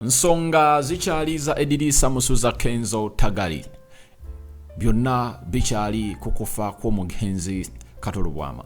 Nsonga zikyali za Edirisa Musuza Kenzo Tagali, byonna bikyali ku kufa kw'omugenzi Kato Lubwama.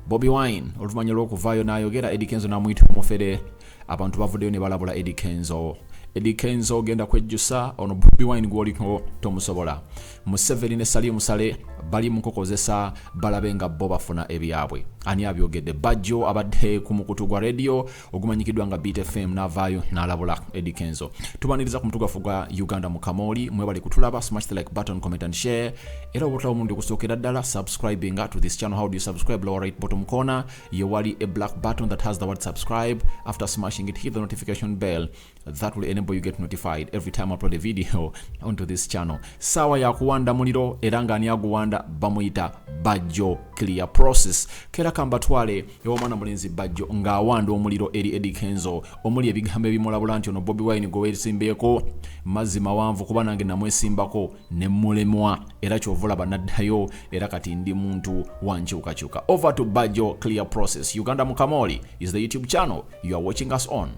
Bobi Wine oluvannyuma lw'okuvaayo n'ayogera Eddy Kenzo n'amuyita omufere, abantu bavuddeyo ne balabula Eddy Kenzo. Eddy Kenzo ogenda kwejjusa, ono Bobi Wine gw'oliko tomusobola. Museveni ne Salim Saleh bali mu kukozesa balabe nga bo bafuna ebyabwe. Ani abyogedde? Bajjo abadde ku mukutu gwa radio ogumanyikiddwa nga Beat FM n'avaayo n'alabula Eddy Kenzo. Tubaniriza ku mutu gwaffe gwa Uganda mu Kamooli, mwebale kutulaba, smash the like button, comment and share. Era oba otulaba omulundi ogusookera ddala, subscribing to this channel. How do you subscribe? Lower right bottom corner, ye wali a black button that has the word subscribe. After smashing it, hit the notification bell. That will enable you get notified every time I upload a video onto this channel. Sawa ya kuwanda muliro era nga ani aguwanda bamuyita Bajjo Clear Process. Kera kambatwale ew'omwana mulenzi Bajjo ng'awanda omuliro eri Eddy Kenzo omuli ebigambo ebimulabula nti ono Bobi Wine gwe weesimbyeko mazzi mawanvu kuba nange namwesimbako ne mulemwa era ky'ova olaba naddayo era kati ndi muntu wa nkyukakyuka. Over to Bajjo Clear Process. Uganda Mukamoli is the YouTube channel you are watching us on.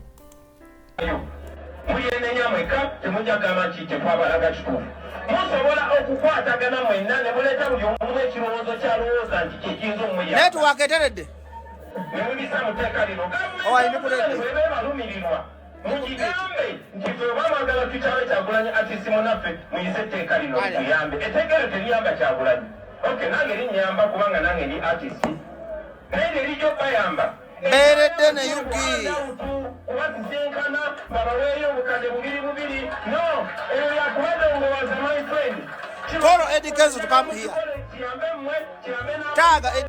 Muyenenya mwekka, temujja kugamba nti tetwabalaga kituufu. Musobola okukwatagana mwenna ne muleeta buli omu ekirowoozo ky'alowooza nti kye kiyinza omuyamba. Network eteredde. Ne mubisa mu tteeka lino. Oh, I need Gavumenti bw'eba ebalumirirwa, mugigambe nti ffe oba mwagala tukyawe Kyagulanyi artist munnaffe, muyise etteeka lino lituyambe. Etteeka eryo teriyamba Kyagulanyi. Okay, nange linnyamba kubanga nange ndi artist. Naye terijja okubayamba. Mbeeredde ne UG. Kubasisinkana babaweeyo obukadde bubiri bubiri. No, ebyo byakubadongowaza my friend. Call Eddy Kenzo to come here. Kiyambe mmwe, kiyambe n'abo. Tag Eddy.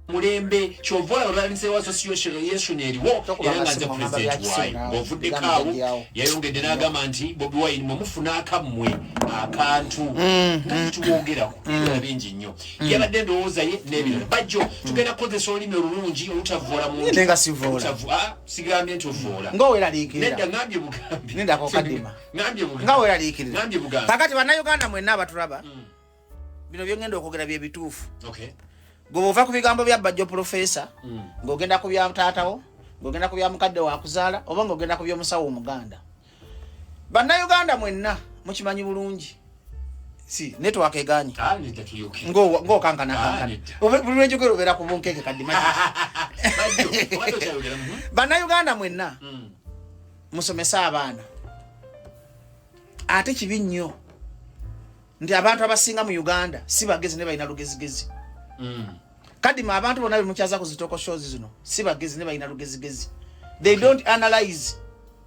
Mulembe kyova olaba batandise association yesu eriwo era nga nze president waayo ng'ovuddeko awo yayongedde n'agamba nti Bobi Wine mwe mufuna akammwe akantu nga tetubogerako ebirala bingi nnyo yabadde endowooza ye n'ebirala. Bajjo tugenda kukozesa olulimi olulungi olutavvoola muntu. Naye nga sivvoola. Sigambye nti ovvoola. Ng'oweraliikirira. Nedda, ngambye bugambi. Nedda kokadima. Ngambye bugambi. Nga weeraliikirira. Ngambye bugambi. Kakati Bannayuganda mwenna abatulaba, bino byengenda okwogera bye bituufu. Gwe bw'ova ku bigambo bya Bajjo Profesa, ng'ogenda ku bya taatawo, ng'ogenda ku bya mukadde wakuzaala, oba ng'ogenda ku by'omusawo omuganda. Bannayuganda mwenna mukimanyi bulungi, si network eganye. Ah, nedda, tulyoke. Ng'okankanakankana. Ah, nedda. Buli lwenjogera obeera ku bunkeeke kadima. Bajjo, obadde okyayogera. Bannayuganda mwenna musomese abaana. Ate kibi nnyo nti abantu abasinga mu Uganda si bagezi ne balina lugezigezi. Kadima, abantu bonna bemukyaza ku zitoko shows zino si bagezi ne balina lugezigezi. They don't analyze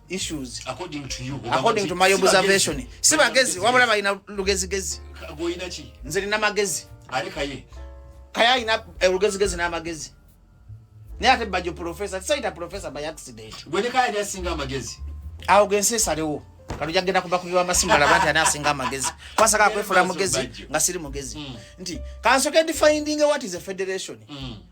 issues. According to you. According to my observation, si bagezi wabula balina lugezigezi. Gw'olina ki? Nze nina magezi. Ale kaye. Kaya alina olugezigezi n'amagezi, naye ate Bajjo Professor tisayita professor by accident. Gwe ne kaye ani asinga amagezi? Awo gensi esalewo. Kati ojja kugenda kuba kubiwa amasimu alaba nti ani asinga amagezi, kwasaka kwefuula mugezi nga siri mugezi. Nti kansoke defining what is a federation.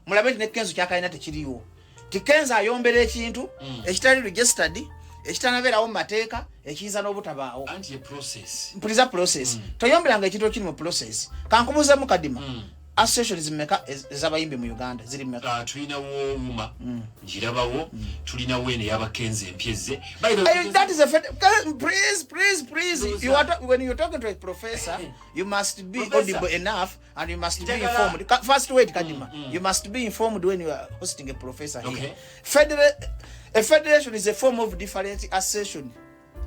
Mulabe nti ne Kenzo kyakalina tekiriwo, ti Kenzo ayombera ekintu ekitali registered, ekitanabeerawo mu mateeka, ekiyinza n'obutabaawo. Anti ye process. Mpuliza, process. Toyomberanga ekintu ekiri mu process. Kankubuuzemu Kadima, associations mmeka ez'abayimbi mu Uganda? Ziri mmeka? Ah, tulinawo UMA, ngirabawo, tulinawo eno ey'abakenzi empyezze. By the way, That is a please, please, please. You are when you're talking to a professor, you must be Professor. audible enough and you must be informed. First, wait, Kadima. You must be informed when you are hosting a professor here. A federation is a form of different association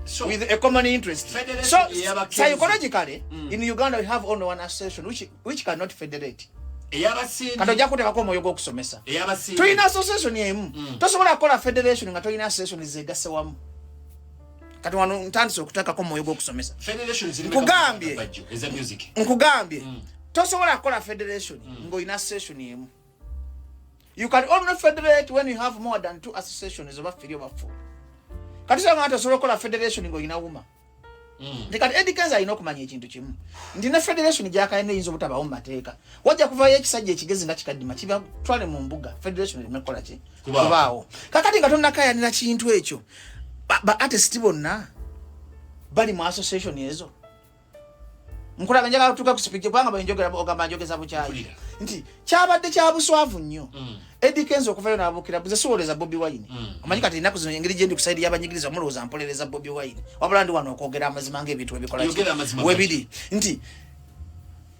So, with a common interest. Federation So ey'abakenzi. psychologically, in Uganda we have only one association which cannot federate. Ey'abasindi. Kati ojja kuteekako omwoyo gw'okusomesa. Ey'abasindi. Tulina association emu. Tosobola kukola federation nga tolina association zegasse wamu. Kati wano ntandise okuteekako omwoyo gw'okusomesa. Federation ziri meka? Nkugambye. Bajjo, eza music. Nkugambye, tosobola kukola federation ng'olina association emu. You can only federate when you have more than two associations, oba three oba four. Kati songa nti osobola okukola federation ng'olina UMA. Nti kati Eddy Kenzo alina okumanya ekintu kimu, nti ne federation gyakayina eyinza obutabawo mu mateeka. Wajja kuvayo ekisajja ekigezi nga kikaddima kibatwale mu mbuga, federation ereme kukola ki? Kubaawo. Kakati nga tonnakayanira kintu ekyo, ba artist bonna bali mu association ezo. Nkulaga njagala tutuuke ku speech, kubanga bwe njogera ogamba njogeza bukyayi nti kyabadde kya buswavu nnyo. Eddy Kenzo okuvayo n'abuukira buze siwooleza Bobi Wine. Omanyi kati ennaku zino engeri gye ndi ku side y'abanyigiriza, mulowooza mpolereza Bobi Wine, wabula ndi wano okwogera amazima ng'ebintu webikola ki? Yogera amazima. Webiri nti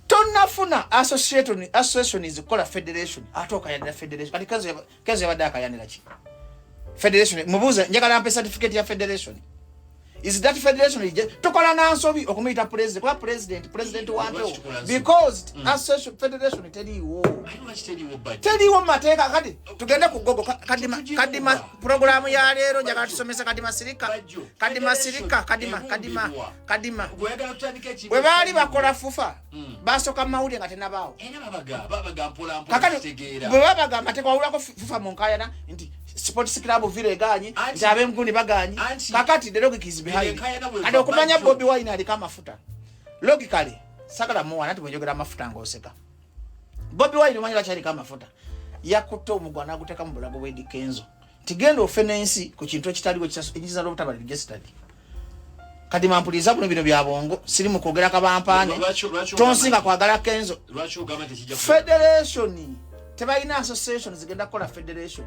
tonnafuna association kukola federation, ate okayanira federation. Kati Kenzo yabadde akayanira ki federation? Mubuuze, njagala mpe certificate ya federation. Is that federation tukola nansobi okumuyita president, kuba president wampewo? Lwaki tukola nsobi? Because association federation teriiwo. Ate lwaki teriiwo, Bajjo? Teriiwo mu mateeka. Kati tugende ku gogo. Kadima, Tugivuga. Kadima, programu ya leero njagala tusomese. Kadima, sirika. Bajjo, Kadima, sirika. Kadima, Kadima, ebumbibwa. Kadima. Gweyagala tutandika ekintu Bwe baali ekitaliiwo. bakola FUFA, basooka mu mawulire nga tenabaawo. Era babaga mpola mpola. Kakati kitegeera. bwe babaga amateeka, wawulako FUFA mu nkayana nti sports club Villa eganye, nti ab'emgundi baganye? Kakati the logic is behind. Enkayana bweva Kati okumanya Bajjo. Bobi Wine aliko amafuta, logically sagala muwana nti bwenjogera amafuta ng'oseka. Bobi Wine omanyi lwaki aliko amafuta? Yakutte omugwa n'aguteeka mu bulago bw'Eddy Kenzo nti genda ofe n'ensi ku kintu ekitaliwo ekiyinza n'obutaba registered. Kati mampuliza buno, bino bya bwongo, siri mu kwogera kabampaane. Lwaki Tonsinga kwagala Kenzo. Lwaki ogamba nti kijja Federation tebalina association zigenda kukola federation,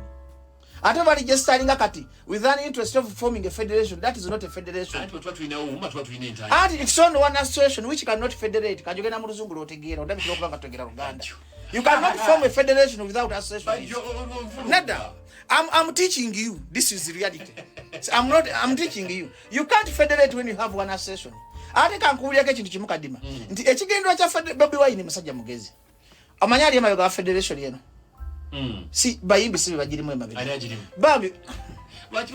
ate baregisteringa kati with an interest of forming a federation that is not a federation. Anti bwe tuba tulinawo wuma, tuba tulina entandikwa. Anti it's only one association which cannot federate. Kanjogenda mu luzungu lwotegeera, ondabikira okuba nga tutegeera Luganda. You cannot form a federation without association. Bajjo, Nada. I'm teaching you. This is reality. So I'm not, I'm teaching you. You can't federate when you have one association. Ate kankubulyako ekintu kimu, Kadima. Nti ekigendererwa kya Bobi Wine musajja mugezi. Omanyi ali emabega wa federation eno. Si bayimbi, si be bagirimu emabega. Ani agirimu? Bambi. Lwaki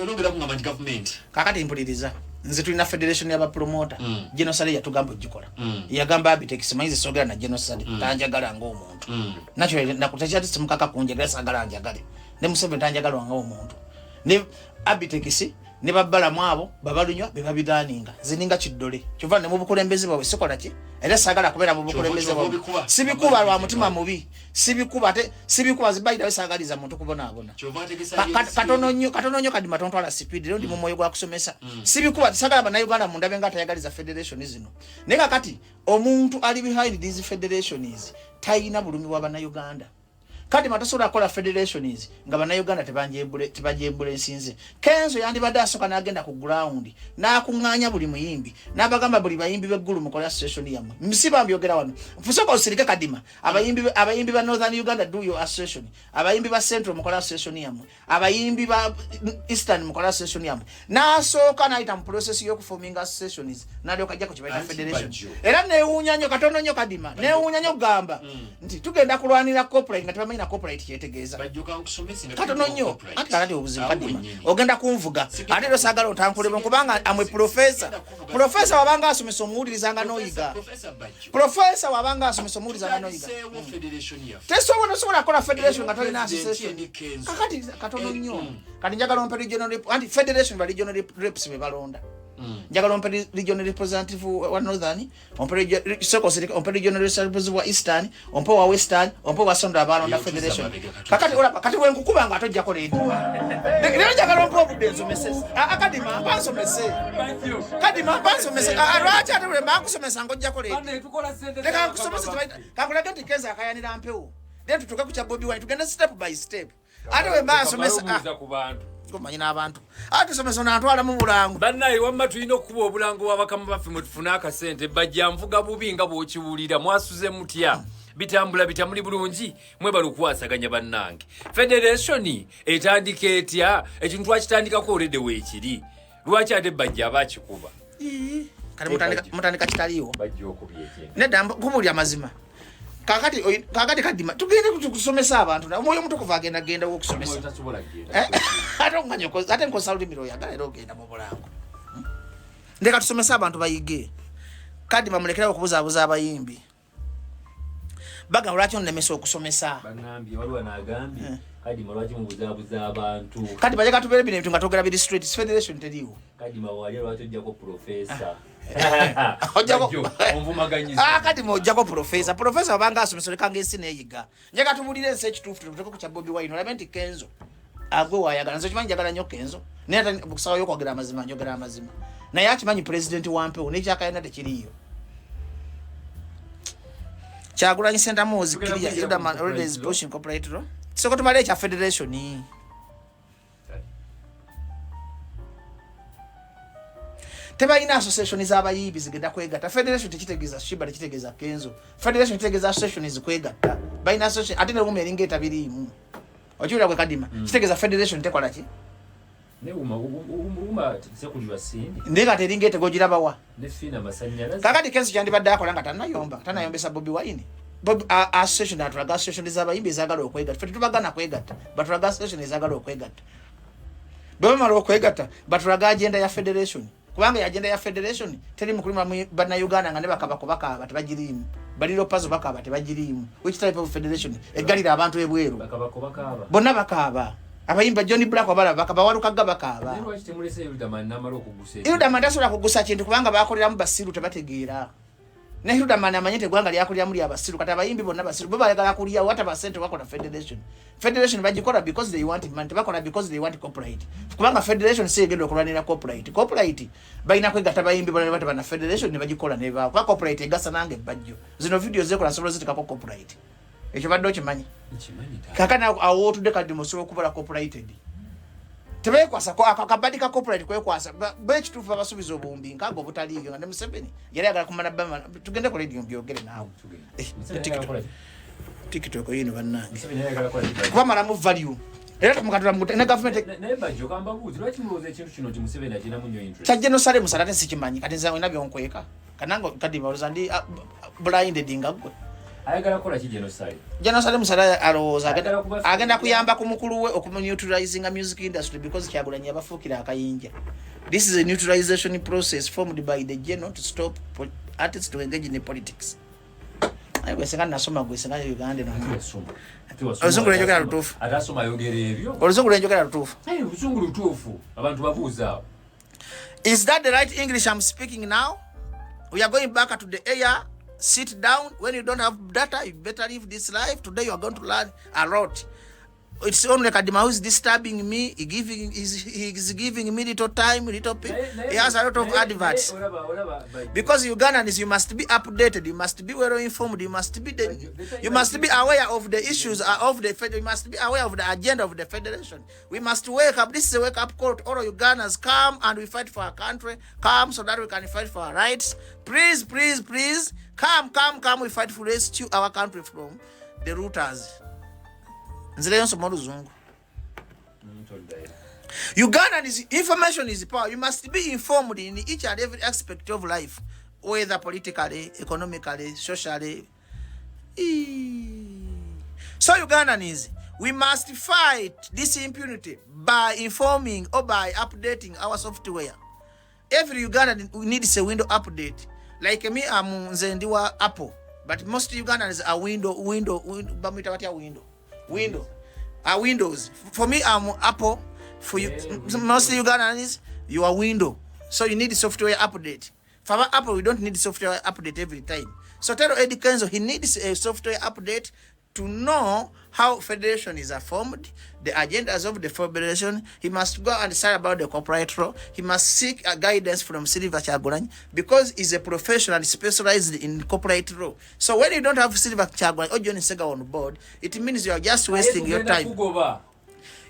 olongera kungamba nti gavumenti? Kakati mpuliriza. Nze tulina federation y'abapromota. General Saleh yatugamba ogikola. Yagamba Abitex, manyi sogera na General Saleh. Tanjagala ng'omuntu. Naturally nakutekyati simukaka kunjagala, sagala njagale. Ne Museveni tanjagala ng'omuntu. Ne Abitex ne babbalamu abo babalunywa be babiganinga. Nze ninga kiddole. Kyova ne mu bukulembeze bwabwe sikola ki? Era sagala kubeera mu bukulembeze Kyova bwabwe. obikuba. Sibikuba lwa mutima mubi. Sibikuba ate sibikuba zibayira sagaliza muntu kubonaabona. Kyova ategesa Katono nnyo, katono nnyo, Kadima, tontwala speed. Leero ndi mu mwoyo gwa kusomesa. Sibikuba, sagala bannayuganda mundabe nga atayagaliza federation zino, naye kakati omuntu ali behind these federations tayina bulumi bwa bannayuganda. Kadima, tosobola kukola federations nga bannayuganda tebajembula ensinze. Kenzo yandibadde asooka n'agenda ku ground n'akuŋŋaanya buli muyimbi n'abagamba, buli bayimbi b'eggulu mukole association yammwe. Msiba mbyogera wano, nfusooka osirike, Kadima. Abayimbi ba Northern Uganda, do your association. Abayimbi ba Central, mukole association yammwe. Abayimbi ba Eastern, mukole association yammwe. N'asooka n'ayita mu process y'okuforminga associations, n'alyoka ajja ku kibaita Anti federation. Bajjo. Era neewuunya nnyo, katono nnyo, Kadima, neewuunya nnyo okugamba nti tugenda kulwanira copyright nga tebamanyi na copyright kyetegeeza. Bajjo, kankusomese nga Katono nnyo. copyright. Anti kakati obuzibu, Awo Kadima, wennyini. ogenda kunvuga, ate era osaagala ontankulemu kubanga amwe profesa. Profesa wabanga asomesa omuwulirizanga n'oyiga. Professor Bajjo. Profesa wabanga asomesa omuwulirizanga n'oyiga. Tutandiseewo federation yaffe. Tesobola, tosobola kukola federation nga tolina President association. Eddy Kenzo. Kakati katono nnyo. Kati njagala ompe regional rep, anti federation ba regional reps be balonda. Njagala ompe regional representative wa Northern, ompe soko sirika, ompe regional representative wa Eastern, ompe wa Western, ompe wa Central, abalonda Yo, tuza federation. mabega katuza. Kakati olaba kati bwenkukuba nga tojjako leedi. Leero njagala ompe obudde nsomese. Kadima, mpa nsomese. Kadima, mpa nsomese. Lwaki ate bwe mba nkusomesa ng'ojjako leedi? Leka nkusomese. Kankulage nti Kenzo akayanira mpewo, then tutuuke ku kya Bobi Wine, tugende step by step. Ate bwe mba nsomesa, ku bantu. Omanyi n'abantu, ate tusomesa onantwala mu bulango. Bannaye, wamma tulina okukuba obulango bwabakama baffe mwe tufune akasente. Bajja nvuga bubi nga bw'okiwulira. Mwasuze mutya? Bitambula bitamuli bulungi? Mwebala okukwasaganya bannange. Federation etandika etya? Ekintu twakitandikako olwedde weekiri, lwaki ate Bajja aba akikuba? Kati mutandika kitaliiwo. Bajja okubya ekintu. Nedda, kubuulya amazima. Kakati Kadima, tugende kusomesa abantu. Omwoyo omutukuvu agenda genda wokusomesa. Tasobola kugenda. Eh, ate omanya ate nkozesa lulimi lwoyagala era ogenda mu bulango. Ndeka tusomese abantu bayige. Kadima, mulekerawo okubuzaabuza abayimbi. Bagamba lwaki onnemesa okusomesa? Bagambye, waliwo nagambye. Kadima lwaki mubuzaabuza abantu? Kati bajja katubere bino ebintu nga twogera biri straight. Federation teriiwo. Kadima wali lwaki ojjako profesa? Ojjako- Onvumaganyiza. Ah, kati mojjako profesa. Profesa wabanga asomesa olekanga ensi neeyiga. Njagala tubulire ensi ekituufu, tuteko ku kya Bobi Wine, olabe nti Kenzo agwe wayagala. Nze okimanyi njagala nnyo Kenzo, naye ate kusawa y'okwogera amazima njogera amazima, naye akimanyi pulezidenti wa mpewo n'ekyakayana tekiriiyo. Kyagulanyi Ssentamu was Tugenda clear. kuyingira Hilderman ku already is copyright law. pushing copyright law. Soko tumale ekya federation. Tebalina association z'abayimbi zigenda kwegatta. Federation tekitegeeza Shiba, tekitegeeza Kenzo. Federation kitegeeza association zikwegatta. Balina association ate ne UMA eringa etabiriimu. Okiwulira gwe Kadima? Kitegeeza federation tekola ki? Ne uma sekulirwa sindi. Naye kati eringa etego ogirabawa. Ne fina amasannyalaze. Kakati Kenzo kyandibadde akola nga tannayomba, tannayombesa Bobi Wine. Bobi, association atulaga association z'abayimbi ezaagala okwegatta. Ffe tetubagaana kwegatta, batulaga association ezaagala okwegatta. Bwe bamala okwegatta, batulaga agenda ya federation. Kubanga agenda ya federation teri mukulima bannayuganda nga ne bakabako bakaaba tebagiriimu. Baliro pazo bakaaba tebagiriimu. Which type of federation? Eggalira abantu ebweru. Bakabako bakaaba. Bonna bakaaba. Abayimba John Black abalaba bakaba, Walukagga bakaaba. Naye lwaki temulese Hilderman n'amala okugusa ekintu? Hilderman tasobola kugusa kintu kubanga bakoleramu basiru tebategeera. Ne Hilderman amanye nti eggwanga lyakuliramu lya basiru, kati abayimbi bonna basiru, bo bayagala kulya wataba ssente bakola federation. Federation bagikola because they want money, tebakola because they want copyright. Kubanga federation si egenda okulwanira copyright. Copyright balina kwegatta bayimbi bonna ne bataba na federation ne bagikola ne baawo. Kuba copyright egasa nange ebbajjo. Zino video zekola nsobola oziteekako copyright. Ekyo badde okimanyi? Nkimanyi taata. Kaakati awo w'otudde kati osobola okubala copyrighted. Tebeekwasa ko ako akabadi ka copyright kwekwasa. Bo ekituufu babasuubiza obuwumbi nkaaga obutaliiyo nga ne Museveni yali ayagala kumala bama. Tugende ku radio mbyogere naawe. Tugende. Eh, Museveni ayagala kukola ki? TikTok yino bannange. Museveni ayagala kukola ki? Kubamalamu value. Era mukatula ne gavumenti Naye Bajjo kambabuuze, lwaki mulowooza ekintu kino nti Museveni akirinamu nnyo interest? Kya General Saleh Musala ate sikimanyi, kati nze olina byonkweka. Kanange kati balowooza ndi blinded nga ggwe. Ayagala kukola ki General Saleh? General Saleh Musala alowooza Ayagala kuba agenda kuyamba ku mukulu we okumuneutralizinga music industry because Kyagulanyi yabafuukira akayinja. This is a neutralization process formed by the general to stop artists to engage in politics. Aye gwe singa nasoma gwe singa Uganda eno. Ate wasoma. Oluzungu lwenjogera lutuufu. Ate asoma ayogera ebyo. Oluzungu lwenjogera lutuufu. Hey, oluzungu lutuufu. Abantu babuuza awo. Is that the right English I'm speaking now? We are going back to the air. Sit down. When you don't have data, you better live this life. Today you are going to learn a lot. It's only Kadima who is disturbing me. He is giving me little time, little bit. He has a lot of adverts. Because Ugandans, you must be updated. You must be well informed. You must be aware of the issues of the federation. You must be aware of the agenda of the federation. We must wake up. This is a wake up call to all Ugandans. Come and we fight for our country. Come so that we can fight for our rights. Please, please, please, come, come, come. We fight for rescue our country from the rooters. Nzireyo nsoma oluzungu. Ugandan is information is power. You must be informed in each and every aspect of life, whether politically, economically, socially. So Ugandans, we must fight this impunity by informing or by updating our software. Every Ugandan needs a window update. Like me, I'm nze ndi wa Apple, but most Ugandans are window, window, window, bamuyita batya window, window, are Windows. For me, I'm Apple. For you, most Ugandans, you are window. So you need software update. For our Apple, we don't need software update every time. So tell Eddie Kenzo he needs a software update to know how federation is formed, the agendas of the federation. He must go and start about the copyright law. He must seek a guidance from Silver Kyagulanyi because he's a professional specialized in copyright law. So when you don't have Silver Kyagulanyi or John Sega on board, it means you are just wasting your time. Kugoba.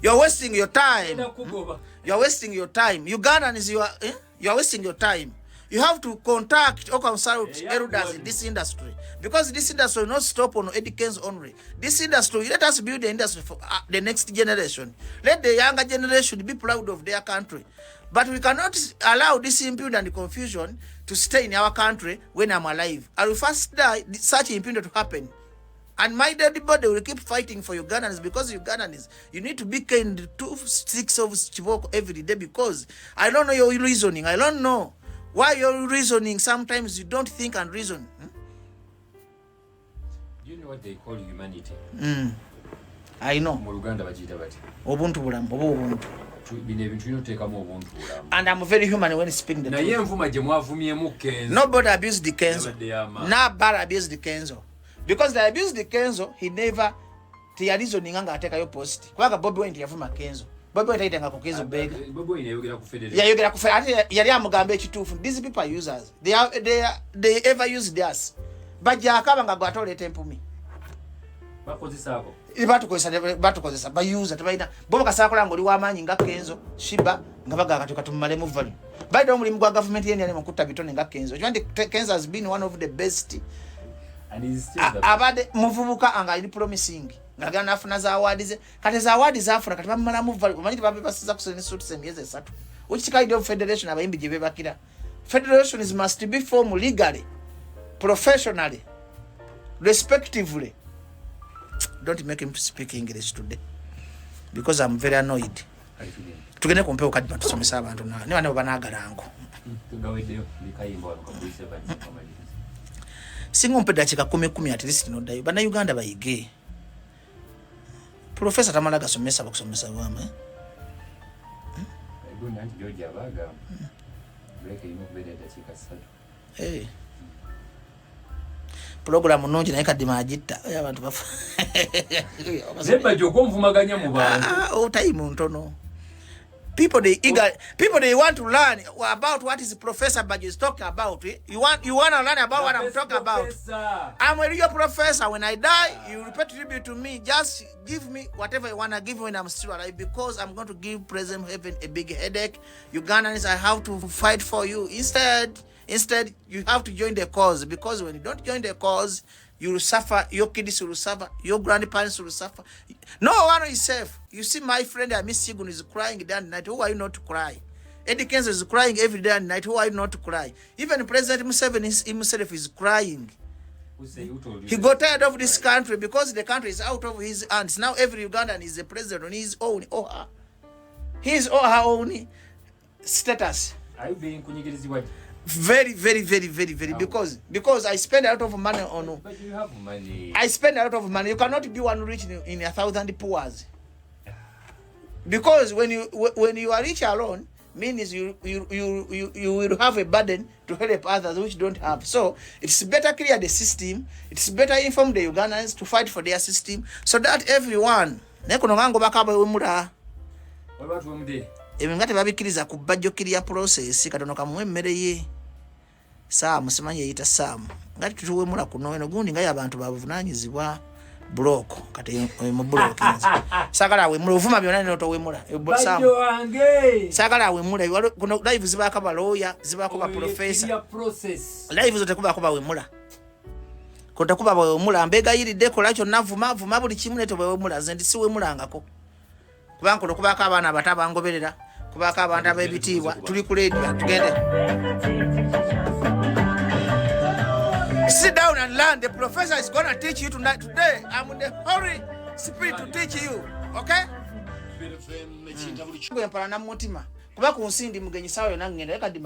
You're wasting your time. Kugoba. You're wasting your time. Ugandans, you are wasting your time. You have to contact or consult elders in this industry, because this industry will not stop on Eddie Kenzo only. This industry, let us build the industry for the next generation. Let the younger generation be proud of their country. But we cannot allow this impunity and confusion to stay in our country when I'm alive. I will first die, such impunity to happen. And my dead body will keep fighting for Ugandans, because Ugandans, you need to be kind 2 sticks of chiboko every day, because I don't know your reasoning. I don't know why you're reasoning. Sometimes you don't think and reason. Do you know what they call humanity? I know. Mu Luganda bakiyita bati Obuntu bulamu oba obuntu. Bino ebintu tulina otuteekamu obuntu bulamu. And I'm very human when speaking the Naye truth. envuma gye mwavumyemu Kenzo. Nobody abused the Kenzo. Yabadde y'amaanyi. Nobody abused the Kenzo. Because they abused the Kenzo, he never teyalizoninga ng'ateekayo post. Kubanga Bobi Wine teyavuma Kenzo. Bobi Wine tayitanga ku Kenzo bega. Bobi Wine yayogera ku federation. Yayogera ku ate yali amugamba ekituufu. These people are users. They are, they are, they ever used us. Bajja akaba nga gwate oleeta empumi. Bakozesaako. Batukozesa, batukozesa, bayuza tebalina. Bo bakasaba kola ng'oli w'amaanyi nga Kenzo, Shiba nga bagamba kati katumalemu value. By the way, omulimu gwa gavumenti yeni ali mu kutta bitone nga Kenzo. Okimanyi nti Kenzo has been one of the best. And he's still the Abadde muvubuka nga ali promising. Ng'agenda n'afuna za award ze. Kati za award z'afuna kati bamumalamu value. Omanyi tebabibasiza ku suits emyezi 3. Which kind of federation abayimbi gye beebakira? Federations must be formed legally, professionally, respectively. Don't make him speak English today because I'm very annoyed. Tugende ku mpewo kadi batusomesa abantu na ne bano banaagalango. Tugaweddeyo bikayimba wano kakuyise bajja. Singa ompe dakiika kumi kumi at least noddayo. Bannayuganda bayige. Professor tamala gasomesa bakusomesa bwama. Gundi anti George abagamba. Break erina okubeera eddakiika 3. Hey. Programu nnungi naye kadima agitta. Oyo abantu bafa. Naye Bajjo okwonvumaganya mu bantu. Oh, time ntono. People they eager, people they want to learn about what is Professor Bajjo is talking about. You want to learn about what I'm talking about. Professor. I'm a real professor. When I die, you repay tribute to me. Just give me whatever you want to give when I'm still alive, because I'm going to give President Heaven a big headache. Ugandans, I have to fight for you. Instead, you have to join the cause, because when you don't join the cause, you will suffer, your kids will suffer, your grandparents will suffer. No one is safe. You see, my friend Amis Sigun is crying day and night. Who are you not to cry? Eddie Kenzo is crying every day and night. Who are you not to cry? Even President Museveni himself is crying. Who say, who told you He that? got tired of this country because the country is out of his hands. Now every Ugandan is a president on his own or her. His or her own status. Are you being kunyigirizibwa? Very, very, very, very, very. How? Because I spend a lot of money on. But you have money. I spend a lot of money. You cannot be one rich in 1,000 poors. Because when you are rich alone, means you will have a burden to help others which don't have. So it's better clear the system. It's better inform the Ugandans to fight for their system so that everyone. Naye kuno nga ngobako abawemula. Waliwo atuwemudde. Ebyo nga tebabikkiriza ku bajjo clear process, katono kamuwe emmere ye. Saamu simanyi eyita Saamu. Nga tutuwemula kuno eno gundi nga y'abantu babuvunaanyizibwa block. Kati mu block nze. Saagala awemula, ovuma byonna n'otowemula. Saamu. Bajjo wange. Saagala awemula, waliwo kuno live zibaako abalooya, zibaako ba Oyo professor. clear process. Live zo tekubaako bawemula. Ko tekuba bawemula, mbeegayiridde kola kyonna vuma, vuma buli kimu naye tobawemula. Nze ndi siwemulangako. Kubanga kuno kubaako abaana abato abangoberera, kubaako abantu ab'ebitiibwa, tuli ku radio, tugende. Sit down and learn. The professor is going to teach you tonight. Today, I'm in the Holy Spirit to teach you. Okay? Gwe mpala na mutima. Kuba ku nsi ndi mugenyi, sawa yonna ngenda. Kadima.